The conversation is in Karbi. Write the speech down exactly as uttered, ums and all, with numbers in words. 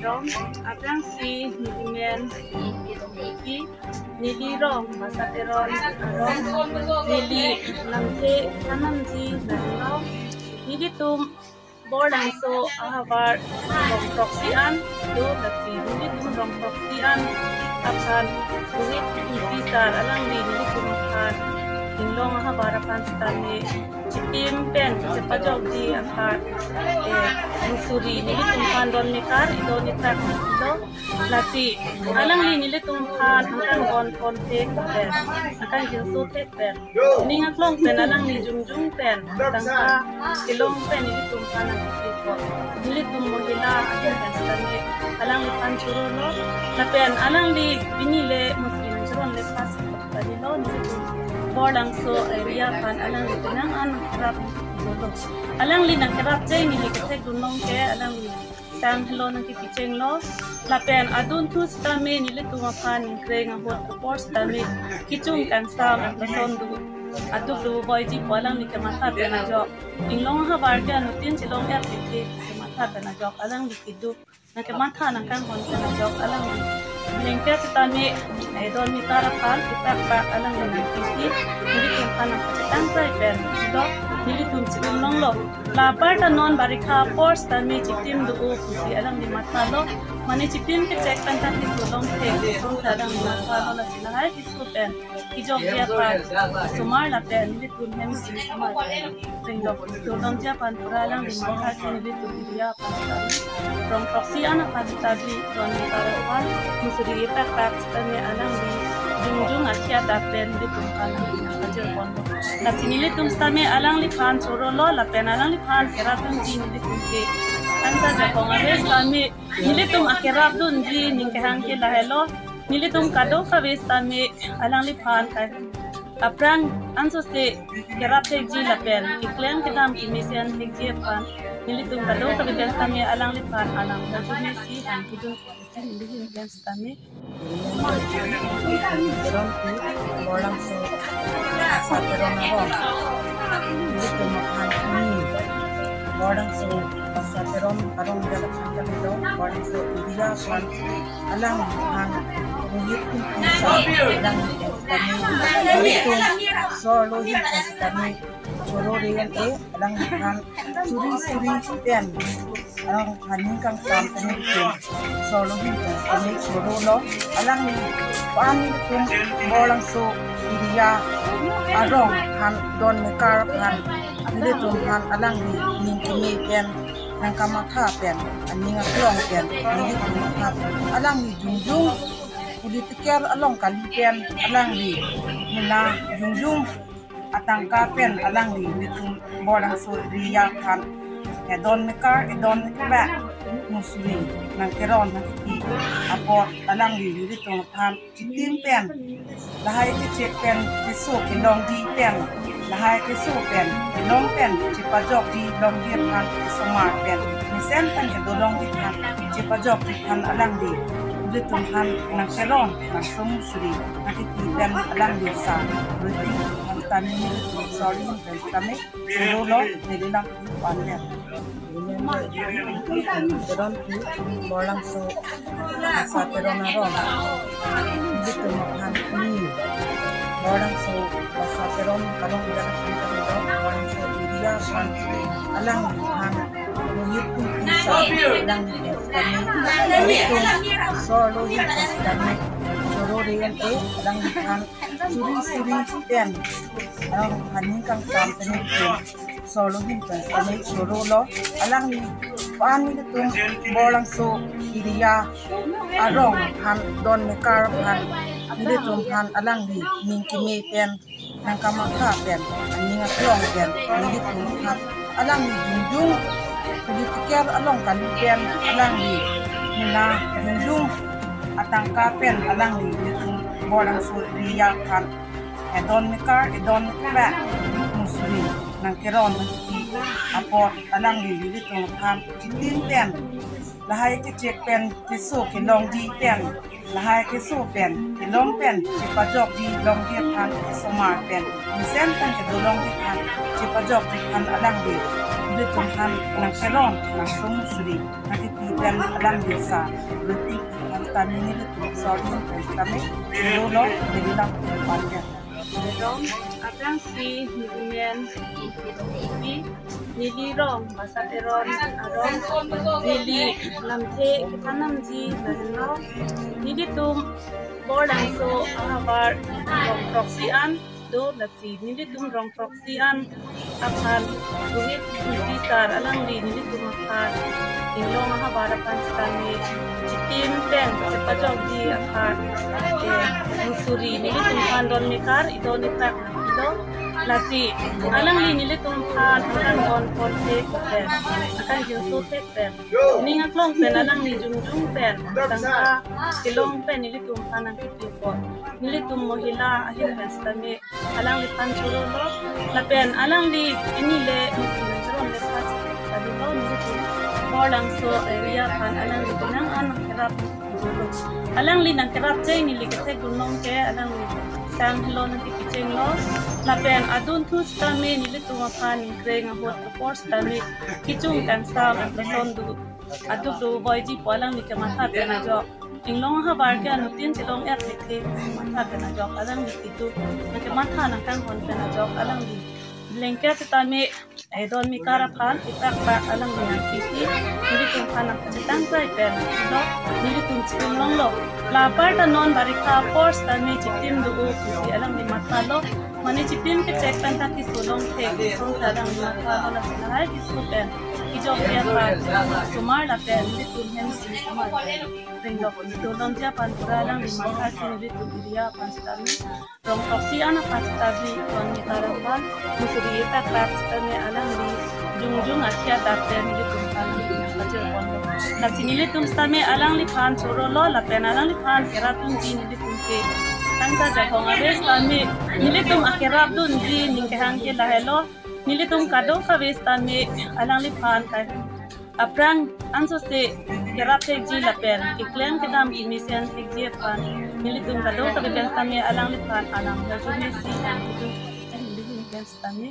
Rong, aphrangsi nelimen, neli rong Basa Teron arong, neli lamthe thanamji nanglo. Nelitum Borlangso ahavar rong throksi an do, lasi nelitum rong throksi an aphan Rohit Ingti sir alangli nelitum aphan inglong ahavar aphan sitame chitim pen chepajokji aphan, eh, musuri nelitum aphan don mekar, idon itak lo. Lasi alangli nelitum aphan angkang bon pon thek pen, angkang jingso thek pen, ning aklong pen alangli jongjong pen tangka kelong pen nelitum aphan nangkipikpo. Nelitum mohila ahin pen sitame alangliphan chorolo. Lapen alangli pini le musuri nangcheron le pas kalilo, nelitum Borlangso area aphan alangli penang an kerap dolo. Alangli nangkerapcheng neli kethekdun long ke alangli sang helo nangkipichenglo. Lapen adunthu sitame nelitum aphan ningkreng ahut apor sitame kechung kangsam lason do, aduk do boiji pu alangli kematha pen ajok, inglong ahavar ke anuttin chelong-et titi kematha pen ajok alangli keduk, nangkematha nangkanghon pen ajok alangli lengke sitame idon mekar aphan kitak tak alangli nangkisi, nelitum aphan nangkachetang sai pen dok, nelitum chibum longlo. La apar ta non barikha apor sitame chitim do-o pusi alangli mathalo. Mane chitim kechek pen ta keso long thek, song ta alangli mathalo, lasi lahai keso pen kejokji aphan somar lapen nelitum hem si somar pen ringdok dodamji aphan pura alangli mathasi nelitum area aphan sitame, rong throksi an aphan sitame don mekar aphan musuri itak tak sitame alangli jongjong akhia dak pen nelitum aphan nangkajir ponlo. Lasi nelitum sitame alangliphan chorolo lapen alangliphan kerapdunji nelitum ke tangka jakong ave sitame, nelitum akerapdunji ning kehang ke lahelo. Nelitum kadokave sitame alangliphan ka aphrang ansose kerap thekji lapen keklem kedam kemesen thekji aphan nelitum kadokave pen sitame alangliphan alang hojumi si hang kidun nelihin pen sitame. Teron pu Borlangso Basa Teron arong. Nelitum aphan ni Borlangso Basa Teron arong dia aphan kalilo, Borlangso area aphan alangphan Rohit Ingti sir alang kami, nelitum sorlo hin pen sitame choro re-en-e alangphan suri suri pen alangphan ning kangsam pen nelitum sorlo hin pen sitame chorolo. Alangphan nelitum Borlangso area arong aphan don mekar aphan nelitum aphan alangli ning keme pen nangkamatha pen aning aklong pen nelitum aphan alangli jongjong political along kali pen alangli mena jongjong atangka pen alangli nelitum Borlangso area aphan idon mekar idon itak musuri nangkeron nangkipi apot alangli nelitum aphan chitim pen lahai kechek pen keso kelongji pen, lahai keso pen kelong pen chepajokji longji aphan kesomar pen mesen pen kedo longji aphan chepajokji aphan alangli nelitum aphan nangkeron nangsom suri nangkipi pen alangli sa ruti aphan tani nelitum sorlo hin pen sitame chorolo, neli lam pu an le. Teron pu Borlangso Basa Teron arong. Nelitum aphan ni Borlangso Basa Teron arong dia aphan kalilo, Borlangso area aphan alangphan Rohit Ingti sir alang kami, nelitum sorlo hin pen sitame choro re-en-e alangphan suri suri pen alangphan ning kangsam pen nelitum sorlo hin pen sitame chorolo. Alangphan nelitum Borlangso area arong aphan don mekar aphan nelitum aphan alangli ning keme pen nangkamatha pen aning aklong pen nelitum aphan alangli jongjong political along kali pen alangli mena jongjong atangka pen alangli nelitum Borlangso area aphan idon mekar idon itak musuri nangkeron nangkipi apot alangli nelitum aphan chitim pen, lahai kechek pen keso kelongji pen, lahai keso pen kelong pen chepajokji longji aphan, osomar pen mesen pen kedolongji aphan chepajokji aphan alangli nelitum aphan nangkelong, nangtum suri, nangkepi pen alangli sa, nelitum aphan tame nelitum sordi pen tame, lo lo, nelitum aphan pen. Dong, aphrangsi nelimen neli, neli rong Basa Teron arong, neli lamthe kethan nangji lahenlo. Nelitum Borlangso ahavar rong throksi an do, lasi nelitum rong throksi an aphan Rohit Ingti sir alangli nelitum aphan Inglong ahavar aphan sitame chitim pen chepajokji aphan, eh, musuri nelitum aphan don mekar idon itak ilo. Lasi alangli nelitum aphan angkan don pon thek pen, angkan jinso thek pen, ning aklong pen alangli jongjong pen tangka kelong pen nelitum aphan nangkepi apot, nelitum mohila ahin pen sitame alangliphan chorolo. Lapen alangli ini le mutu nangcheron le pas tadi lo, nelitum Borlangso area aphan alangli nang an nangkerap chorolo. Alangli nangkerap cheng neli kethek dun long ke alangli sang helo nangkepi chenglo. Lapen adunthu sitame nelitum aphan ningkreng ahut apor sitame kechung kangsam lason do, aduk do voiji pu alangli kematha pen ajok, Inglong ahavar ke anuttin chelong-et thekthe matha pen ajok alangli kitu nangkematha nangkanghon pen ajok alangli blanket sitame, eh, don mekar aphan itak tak alangli nangkisi, nelitum aphan nangkachetang sai pen lo, nelitum chitim longlo. La apar ta non barikha apor sitame chitim do-o pusi alangli mathalo. Mane chitim kechek pen ta keso long thek, song ta alangli mathalo, lasi lahai keso pen kejokji aphan osomar lapen nelitum hem si osomar pen ringlok dolongji aphan pura alangli mathasi nelitum area aphan sitame rong throksi an aphan sitame don mekar aphan musuri itak tak sitame alangli jongjong akhia dak pen nelitum aphan nangpajir ponlo. Lasi nelitum sitame alangliphan chorolo lapen alangliphan kerap dunji nelitum ke tangka jakong ave sitame, nelitum akerap dunji ning kehang ke lahelo. Nelitum kadokave sitame alangliphan kai aphrang ansose kerap thekji lapen keklem kedam kemesen thekji aphan nelitum kadokave pen sitame alangliphan alam lajumesi nelitum pen sitame